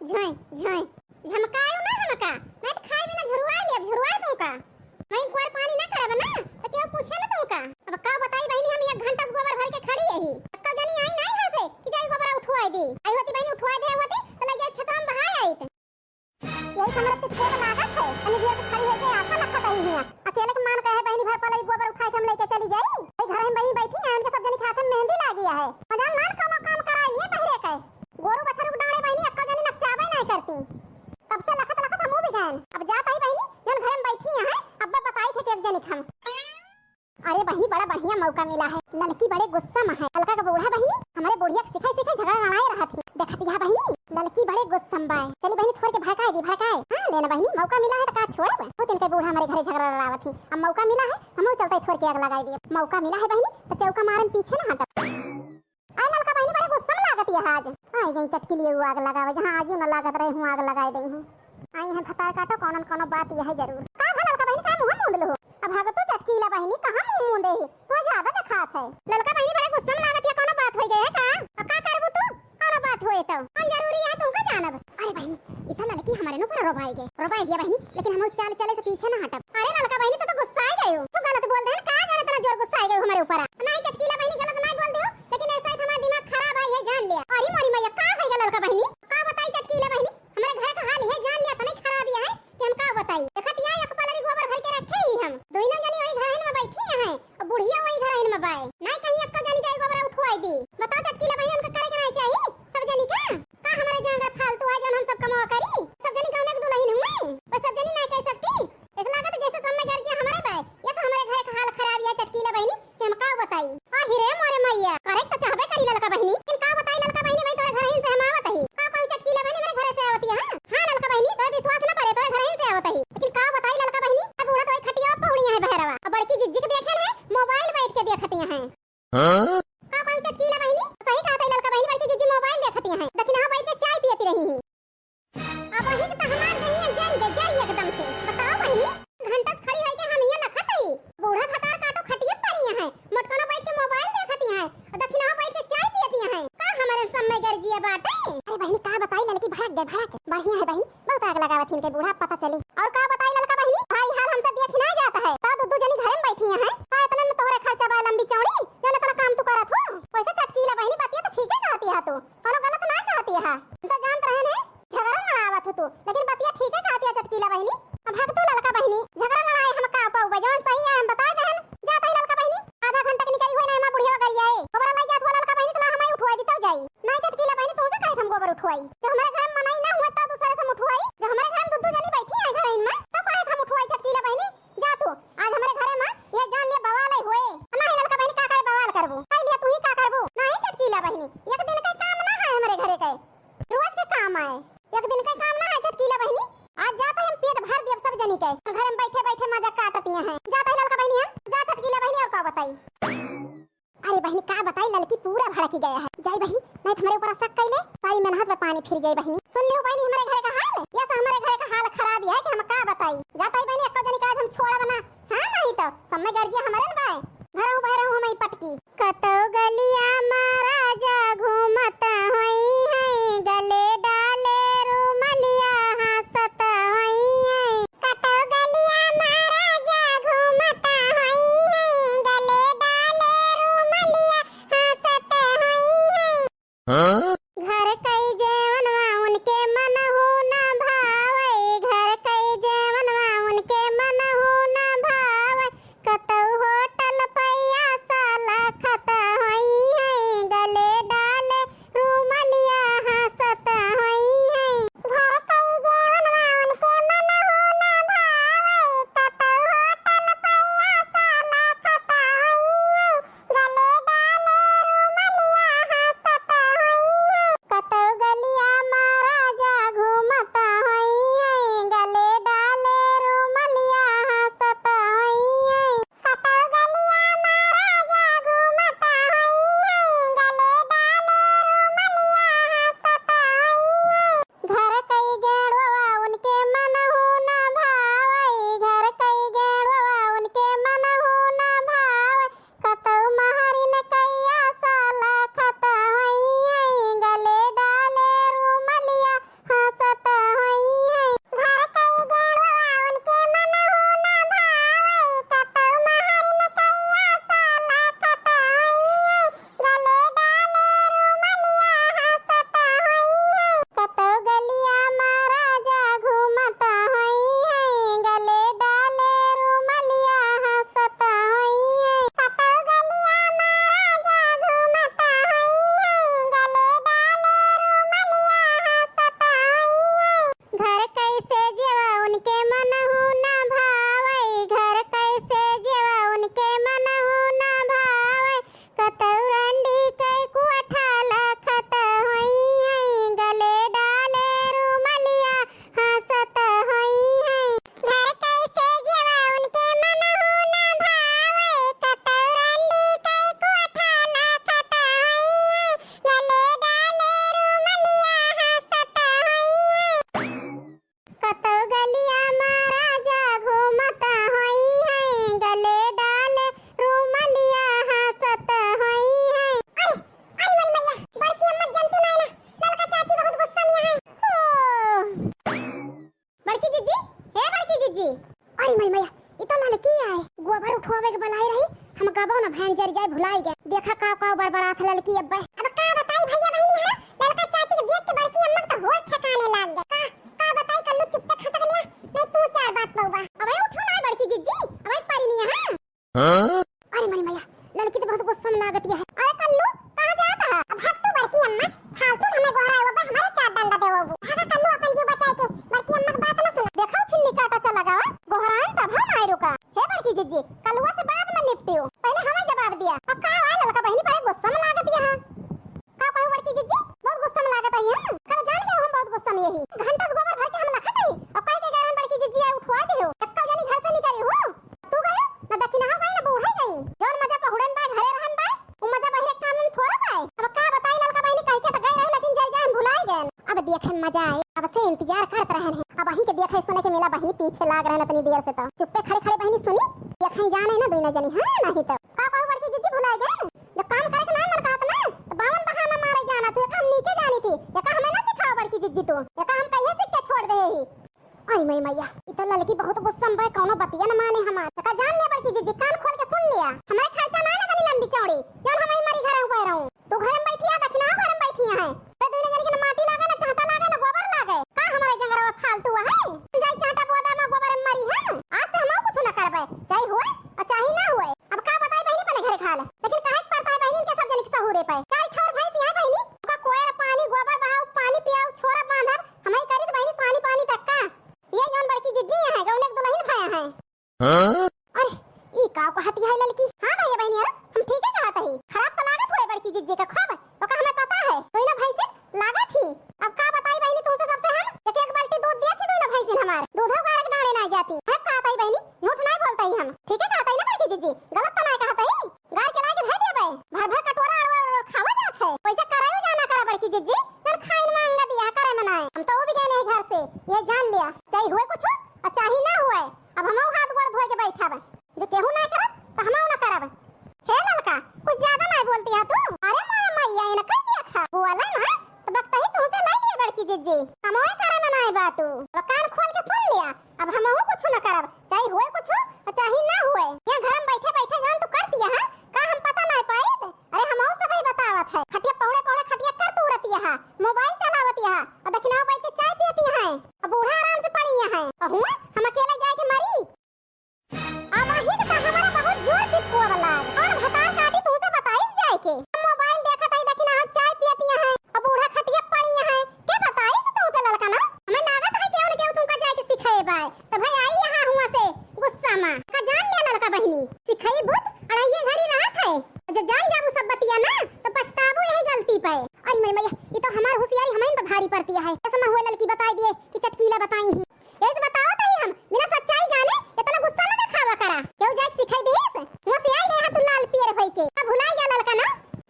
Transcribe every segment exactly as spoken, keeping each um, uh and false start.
झोंय, झोंय। झमकायो ना हमका, नहीं तो खाए बिना झुरवाए लेब, झुरवाए तुमका। वहीं कुआर पानी ना करब ना, तो केहू पूछे ना तुमका। अब का बताई बहिनी, हम एक घंटा से गोबर भर के खड़ी रही, एक्को जनी आई नहीं है से कि जाई गोबर उठवाई दी। आई होती बहिनी, उठवाई दे होती, तो लग जाए खेतवा में बहाए आइत। यही से हमरा पिछे के लागत है, तनी देर से खड़ी होके आशा रखत आई हियां। अकेले के मान कहे बहिनी भर पलरी गोबर उठा के हम लेके चली जाई। ए घर में बहिनी बैठी हैं, उनके सब जनी के हाथ में मेहंदी लागी है। मजाल लान कौनो काम कराई लिए बहिरे के। गोरू बछरू के डांड़े बहिनी एक्को जनी नकचाबे नहीं करती। तब से लखत लखत हमहू भी गएन। अब जात आई बहिनी, जौन घर में बैठी हैं, अब बताई थे कि एक जनी के हम। अरे बहिनी, बड़ा बढ़िया मौका मिला है। ललकी बड़े गुस्सा में है। ललका का बूढ़ा बहिनी हमरे बुढ़िया के सिखाई सिखाई झगड़ा लड़ाए रहा थी। देखत यह बहिनी, ललकी बड़े गुस्सा में बाय। चली बहिनी, थोड़ के भड़काए दी, भड़काए। हाँ, लेना बहिनी, मौका मिला है तो का छोड़ब? बहुत इनके बूढ़ा हमरे घरे झगड़ा लड़ावत थी। अब मौका मिला है, हमहू चलते थोड़ के आग लगाए दिए। मौका मिला है बहिनी, तो चौका मारन पीछे ना हटब। आई ललका बहिनी बड़े गुस्सा में लागत यह आज। आई गई चटकीली आग लगावे, जहाँ आगी न लागत रहे, हुआ आग लगाए दे हैं। आई हैं भतार काटो, कौनो न कौनो बात यह है जरूर। का भा ललका बहिनी, का मुँह मूंद लो? अब भागो तो चटकीला बहिनी, कहाँ मुँह मूंदे ही? तो ज्यादा दिखात है। ललका बहिनी बड़े गुस्सा में लागत यह, कौनो बात हो गई है का? अब का करबू तू? कौनो बात होए तो कौन जरूरी है तुमका जानब? अरे बहिनी, इतना ललकी हमारे नो पर रोबाई गए, रोबाई दिया बहिनी, लेकिन हम चाल चले से पीछे ना हटब। अरे ललका बहिनी, तो, तो गुस्सा आ गए हो, तू गलत बोल दे का जाने इतना जोर गुस्सा आ गए हो हमारे ऊपर। नहीं चटकीला बहिनी, गलत नहीं बोल दे हो, लेकिन ऐसा ही हमारा दिमाग खराब है, ये जान लिया। अरे मोरी मैया, का होइगा ललका बहिनी? का बताई चटकीला बहिनी, हमारे घर का हाल है, जान लिया, तनी खराब है कि हम का बताई। देखत या एक पलरी गोबर भर के रखे ही हम, दोनों जनी वही घर में बैठी हैं, और बुढ़िया वही घर में बाय। नहीं कहीं एक्को जनी जाई गोबरा उठवाई दी। बताओ चटकीला बहिनी, उनका करे के नहीं चाहिए सब जनी का? का हमारे जांगर फालतू है जौन हम सब कमावा करी? सब जनी कौन एक दुल्हन हुए, बस सब जनी नहीं कह सकती। ऐसा लागत जैसे सब में गर्जिया हमारे बाय, ये तो हमारे घर का हाल खराब है चटकीला बहिनी। कि हम का बताई? आ हिरे मोरे मैया, करे तो चाहबे करी ललका बहिनी, लेकिन का बताई ललका बहिनी, भाई तोरे घर ही से हम आवत ही। का कहूँ चटकीला बहिनी, मेरे घर से आवत ही, हाँ? हाँ ललका बहिनी, तोरे विश्वास ना पड़े, तोरे घर ही से आवत ही। लेकिन का बताई ललका बहिनी, अब बूढ़ा तो खटिया पहुड़ी है बहरवा। अब बड़की जिज्जी के देखे है, मोबाइल बैठ के देखती हैं। हाँ? का कहूँ चटकीला बहिनी, सही कहत है ललका बहिनी, बड़की जिज्जी मोबाइल देखती हैं, दखिनहा बैठ के चाय पियती रही हैं। अब वही के तो हमार दहिया जल के जल एकदम से। बताओ बहिनी, घंटा से खड़ी होई के हम ये लखत हई। बूढ़ा भतार काटो खटिए पर ही हैं, मोटकनो बैठ के मोबाइल देखत ही हैं, और दखिनहा बैठ के चाय पियत ही हैं। का हमारे सब में गर्जिया बाटे? अरे बहिनी का बताई, ललकी भड़क गए, भड़क। बढ़िया है बहिनी, बहुत आग लगावत इनके बूढ़ा, पता चली। और का बताई ललका बहिनी, भाई हाल हमसे देख ना जाता है, तो दू दू जनी घरे में बैठी हैं। का इतने में तोहरे खर्चा बा लंबी चौड़ी, जौन इतना काम तू करत हो? वैसे चटकीला बहिनी बतिया तो ठीक है कहती है तू, कोनो गलत ना कहती है। हम तो जानत रहे हैं झगड़ा लड़ावत हो तू, लेकिन बतिया ठीक है कहतिया चटकीला बहिनी। अब हक तू ललका बहिनी, झगड़ा लड़ाई हम का पाऊ बा, जौन सही है हम बता देहन। जा तही ललका बहिनी, आधा घंटा के निकली हुई ना, एमा बुढ़िया गरिया है। गोबरा लाई जात हुआ ललका बहिनी, तो ला हमाई उठवाई दी तब जाई। नहीं चटकीला बहिनी, तुमसे काहे हम गोबर उठवाई? जब हमारे घर में मनाई ना हुए, तब दूसरे से हम उठवाई। जब हमारे घर में दू दू जनी बैठी है घर में, तब काहे हम उठवाई चटकीला बहिनी? जा तू, आज हमारे घरे में ये जान लिया बवाल ही होए। नहीं ललका बहिनी, का करे बवाल करबू? कह लिया तू ही का करबू? नहीं चटकीला बहिनी, एक दिन का काम ना है हमारे घरे के। रोज के काम आए, एक दिन के काम ना है चटकीला बहिनी। आज जात ही हम पेट भर दियब सब जनी के। घर में बैठे बैठे मजा काटती हैं। जात ही ललका बहिनी हम। जा चटकीला बहिनी, और का बताई? अरे बहिनी का बताई, ललकी पूरा भड़की गया है। जाई बहिनी, नहीं तो हमारे ऊपर शक कैले, सारी मेहनत में पानी फिर जाई बहिनी। सुन लियो बहिनी हमारे घर का हाल, या तो हमारे घर का हाल खराब ही है कि हम का बताई। जात ही बहिनी, एक्को जनी का आज हम छोड़ब ना। हाँ नहीं तो सब में गर्जिया हमारे न बाय। घरहु बहरहु हम ही पटकी। कतौ गलिया मा राजा घूमत होई हैं, गले डाले रुमलिया हँसत होई हैं। कतौ गलिया मा राजा घूमत होई हैं, गले डाले रुमलिया हँसत होई हैं। हाँ? घर कई जेवनवा उनके मनहु अरे मई मैया, ई तो ललकी आए, गोबर उठवावे के बलाई रही, हम गबो न भैन जर जाए भुलाई गए। देखा का का बड़बड़ात ललकी अब्बे। अब का बताई भैया बहिनी, हाँ? ललका चाची के देख के बड़की अम्मा के तो होश ठिकाने लाग गए। का, का बताई कल्लू चुप्पे खसक लिया, नहीं तू चार बात पौबा। अबे उठो ना बड़की जिज्जी, अबे पारी नहीं है, हाँ? हाँ? अरे मई मैया, ललकी तो बहुत गुस्सा में लागत है। अरे कल्लू, कहाँ जात है? अब हट तू बड़की अम्मा, फालतू हमें गोहराए वो बा, हमारे चार डंडा देवो वो। भागा कल्लू अपन जीव बचाए के, बड़की अम्मा की बात ना सुना। देखो छिन्नी काटा चला गवा, गोहरान तब हम आए रुका। हे बड़की जिज्जी, कल्लुआ से बाद में निपटियो, पहले हमें जवाब दिया। अब का आए ललका बहिनी बड़े गुस्सा में लागत है। का कहो बड़की जिज्जी, बहुत गुस्सा में लागत है, हाँ? कल जान गए हम बहुत गुस्सा में यही। घंटा से गोबर भर के हम लखत है, और कह के गए बड़की जिज्जी आए उठवा दियो। एक्का जानी घर से निकली हो। तू गयो, ना दखिनहा गई, ना बूढ़ा गई। जौन मजा पहुड़न बा, घरे रहन बा, उ मजा बहिरे काम में थोड़ा बा। अब का बताई ललका बहिनी कह के तो गए रहे, लेकिन जाए जाए हम भुलाई गए। अब देखे मजा आए, अब से इंतजार करत रहन है। अब वहीं के देखे सुने के मिला, बहिनी पीछे लाग रहन इतनी देर से तो। चुप्पे खड़े खड़े बहिनी सुनी, देखे जाने ना दुई ना जनी, हाँ नहीं तो। का कहू बड़की जिज्जी भुलाई गए? जब काम करे के ना मन कहत ना, तो बावन बहाना मारे जाना थी, हम नीके जानी थी, एका हमें ना सिखाओ बड़की जिज्जी तू, एका हम कहिए सीख के छोड़ दे ही। आई मई मैया, ई तो ललकी बहुत गुस्सा में बा, कौनो बतिया न माने हमार। एका जान लिया बड़की जिज्जी, कान खोल के सुन लिया। हमारे खर्चा ना लगनी लंबी चौड़ी, जौन हम ई मरी घरे हुए रहूं। तू घर में बैठी है, दखिना घर में बैठी है। तो दुनो जनी के न माटी लागे, न चाटा लागे, न गोबर लागे। का हमारे जंगरवा फालतू है? जाई चाटा बोदा में गोबर में मरी है। आज से हम कुछ न करबे, चाहे हुए और चाहे ना हुए। अब का बताई बहिनी बने घरे खाल, लेकिन कहे के पड़ता है बहिनी इनके सब जनी के सहूरे पे। चार ठौर भैंस यहाँ बहिनी, ओका कोयर पानी, गोबर बहाओ, पानी पियाओ, छोरा बांधब, हम ही करी तो बहिनी पानी पानी तक का। ये जौन बड़की जिज्जी है, गौने के दुल्हन भया है। हाँ? अरे, ई का कहत है ललकी? हाँ भैया बहिनी, अरे, हम ठीक है कहत ही। खराब तो लागत हुए बड़की जिज्जी का खूब, ओका हमें पता है। तो इन्हें भैंसिन लागत ही। अब का बताई बहिनी तुमसे सबसे हम? एक एक बाल्टी दूध दिया थी तो इन्हें भैंसिन हमार। दूधो गाड़क डाले ना जाती। अब का बताई बहिनी, झूठ नहीं बोलता ही हम। ठीक है कहता ही ना बड़की जिज्जी, गलत तो नहीं कहता ही। गाड़ के लाके धर देबे। भर भर कटोरा अड़वा अड़वा खावा जात है। वैसे करायो जाना करा बड़की जिज्जी, जन खाइन मांगा दिया करे मनाए। हम तो वो भी गए नहीं घर से, ये जान लिया। चाहे हुए कुछ और चाहे ना हुए, अब हम हाथ गोड़ धोए के बैठब। जो केहू ना करब, तो हम ना करब। हे ललका, कुछ ज्यादा ना बोलती है तू। अरे मोरे मैया, इन्हें कह दिया खा। बोला ना, तो बकता ही तुमसे लाई लिया बड़की जिज्जी। हम ओए करे मनाए बाटू। अब कान खोल के सुन लिया, अब हम कुछ न करब। चाहे हुए कुछ और चाहे ना हुए, यहाँ घर में बैठे बैठे जान तू कर दिया है, का हम पता ना पाइत? अरे हम सबही बतावत है, खटिया पहुड़े पहुड़े खटिया कर तू रतिया है, मोबाइल चलावत है, और दखिनाओ बैठ के चाय पियती है, और बूढ़ा आराम से पड़ी है, और हुए हम अकेले जाए के मरी। अब अहिन का हमारा बहुत जोर की कोब लाग, और भतार काटी तुमसे बताई जाए के, हम मोबाइल देखत है, दखिनाओ चाय पियती है, और बूढ़ा खटिया पड़ी है, के बताई तुमसे ललका ना? हमें लागत है केहू न केहू तुमका जाए के सिखाए बाय। तो भाई आई यहाँ हुआ से गुस्सा मा। का जान लिया ललका बहिनी, सिखाई बुत अढ़ाइये घड़ी रहत है। जो जान जाबू सब बतिया ना, तो पछताबू यही गलती पे। अरे मेरे मैया, ये तो हमार होशियारी हमें पे भारी पड़ती है। कसम हुए ललकी बताई दिए कि चटकीला बताई ही। यही से बताओ तो ही हम, बिना सच्चाई जाने इतना गुस्सा न दिखावा करा। केहू जाए के सिखाई दिहिस? मुँह से आई गए तू लाल पियर होई के। अब भुलाई जा ललका ना।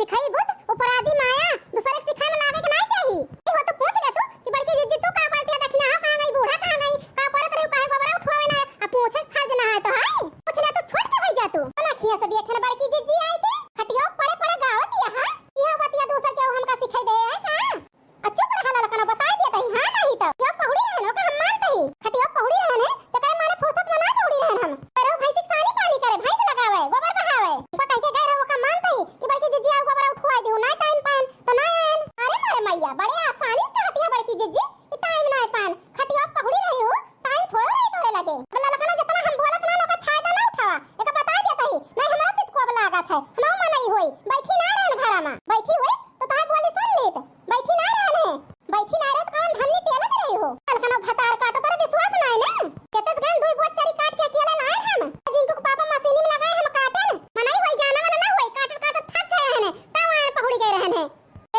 सिखाई बुत, उपराधी माया, दूसरे के सिखाई में लागे के नहीं चाहिए। ई हो तो पूछ ले तू कि बड़की जिज्जी तू का करती है, दखिना हो कहाँ गई, बूढ़ा कहाँ गई, का करत रही, काहे गोबरा उठवावे ना, अब पूछे के फर्ज ना है तो है। पूछ ले तू, छोट के होई जा तू। ना खिया से देखे ना बड़की जिज्जी आई के, खटियो पड़े पड़े गावत दिया है। इहो बतिया दूसर के हमका सिखाई दे है का? आ चुप रहा ललकना, बताई दिया तही, हाँ नहीं तो। यो पहुड़ी रहन, ओका हम मानत ही। खटियो पहुड़ी रहन है, तो करे मारे फुर्सत में ना पहुड़ी रहन हम। करो भैंस के सानी पानी करे, भैंस लगावे, गोबर बहावे। ओका कह के गए रहो, ओका मानत ही कि बड़की जिज्जी आओ गोबर उठवाई दियो, ना टाइम पान, तो ना आन। अरे मोरे मैया, बड़े आसानी से कहती है बड़की जिज्जी कि टाइम ना पान। खटियो पहुड़ी रही हो, टाइम थोड़ा रही तोरे लगे। अब ललकना जितना हम बोलत ना, ओकर फायदा ना उठावा। एका बताई दिया तही, नहीं हमरा पित को अब लागत है, हम मना ही होई। बैठी ना रहन घरा में, बैठी होई तो तहार बोली सुन लीत। बैठी ना रहन है, बैठी ना रहे तो कौन धन्नी टेलत रही हो? कल कनो भतार काटो, तोरा विश्वास ना है ना? केतस गन दुई बोझ चरी काट के अकेले लाए हम। जिनको के पापा मशीनी में लगाए हम काटन, मनई होई जाना वाला ना होई, काटत काटत थक गए रहन, तब आए पहुड़ी गए रहन है।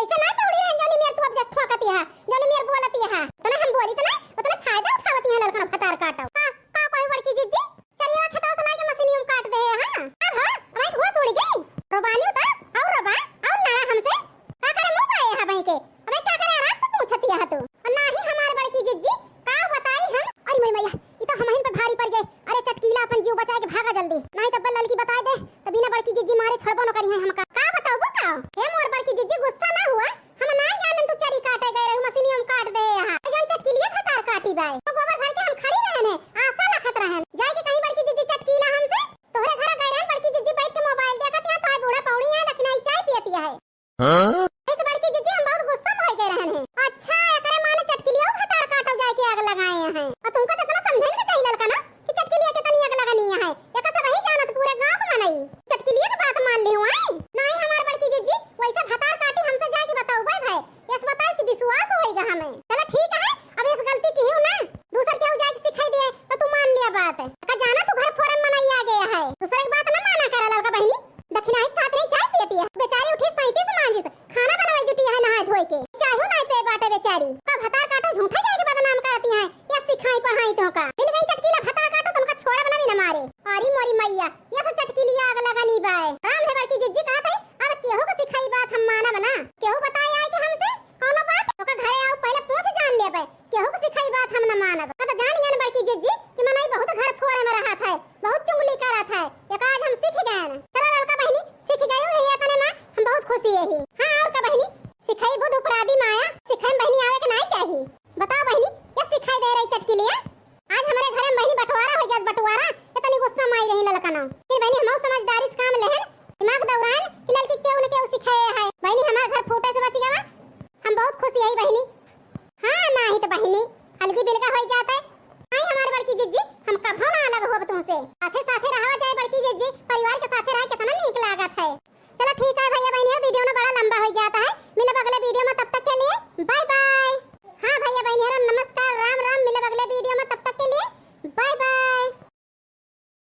ऐसे ना पहुड़ी रहन, जौनी मेर तू अब जब ठोकती है, जौनी मेर बोलती है, तो ना हम बोली तो ना, उतना फायदा उठावती है ललकन भतार काटो। का, का कोई बड़की जिज्जी? चलिए खेतवा से लाके मशीनियों में काट दे, हाँ? अब हो, अब एक होश उड़ गई। रोबानी उतर, और रोबा, और लड़ा हमसे। का करे मुंह पाए है भाई के? अबे का करे आराम से पूछती है तू। और ना ही हमार बड़की जिज्जी, का बताई हम? अरे मोरी मैया, ई तो हमहिन पे भारी पड़ गए। अरे चटकीला अपन जीव बचाए के भागा जल्दी। नहीं तो बल्लल की बताए दे, तो बिना बड़की जिज्जी मारे छोड़बो न करी है हमका। का बताओ का? हे मोर बड़की जिज्जी गुस्सा ना हुआ। हम ना जानन तू चरी काटे गए रही, मशीनियों में काट दे यहाँ। जान चटकीलिए भतार काटी बाय। तो गोबर भर के हम खड़ी रहन है, आशा लखत रहन। हाँ? इस बड़की जिज्जी हम बहुत गुस्सा में हो गए रहन हैं। अच्छा, एकरे माने चटकिलिया भतार काटो जाए के आग लगाए हैं। और तुमको तो इतना समझे नहीं चाहिए ललका ना कि चटकिलिया के तनी आग लगानी है। एक तो वही जानत पूरे गांव में नहीं। चटकिलिया की बात मान ली हुआ है। नहीं हमार बड़की जिज्जी वैसे भतार काटी हमसे जाके बताओ भाई भाई। यस बताए कि विश्वास होएगा हमें। चलो ठीक है, अब इस गलती की हूँ ना, दूसर केहू जाके सिखाई दिए तो तू मान लिया बात। का जाना तू घर फोरम मनाई आ गया है, दूसरे की बात ना माना करा ललका बहनी। दक्षिणा ही खात नहीं चाय पियती है। बेचारी उठी सैंतीस मांजिस, खाना बनावे जुटी है नहाए धोए के। चाहो नाई पे बाटे बेचारी। का भतार काटो झूठा जाए के बदनाम करती है। या सिखाई पढ़ाई तो का। मिल गई चटकीला भतार काटो तुमका छोड़ा बना भी न मारे। अरे मोरी मैया, ये सब चटकीलिया आग लगानी बाय। राम है बड़की जिज्जी कहत है, अब केहू को सिखाई बात हम मानब ना। केहू बताए आए के हमसे कौनो बात? ओका घरे आओ पहले पूछ जान लेबे। केहू को सिखाई बात हम न मानब। का तो जान गए बड़की जिज्जी कि मनई बहुत घर फोरे में रहत है। बहुत चुगली करत है, एक आज हम सीख गए। चलो ललका बहनी, सीख गई हो यही तने माँ, हम बहुत खुशी है ही। हाँ और का बहनी, सिखाई बुध उपराधी माया, सिखाई में बहनी आवे के नाई चाही। बताओ बहनी, ये सिखाई दे रही चटकीलिया। आज हमारे घर में बहनी बंटवारा हो जात, बंटवारा, इतनी गुस्सा में आई रही ललका ना। फिर बहनी हम समझदारी से काम लेहन, दिमाग दौड़ान कि ललकी केहू न केहू सिखाए है। बहनी हमारे घर फूटे से बच गवा, हम बहुत खुशी है बहनी। हाँ, नाही तो बहिनी, अलगी बिलगा होई जात है। नाही हमार बड़की जिज्जी, हम कभो ना अलग होब तुमसे। साथे साथे रहा जाए बड़की जिज्जी, परिवार के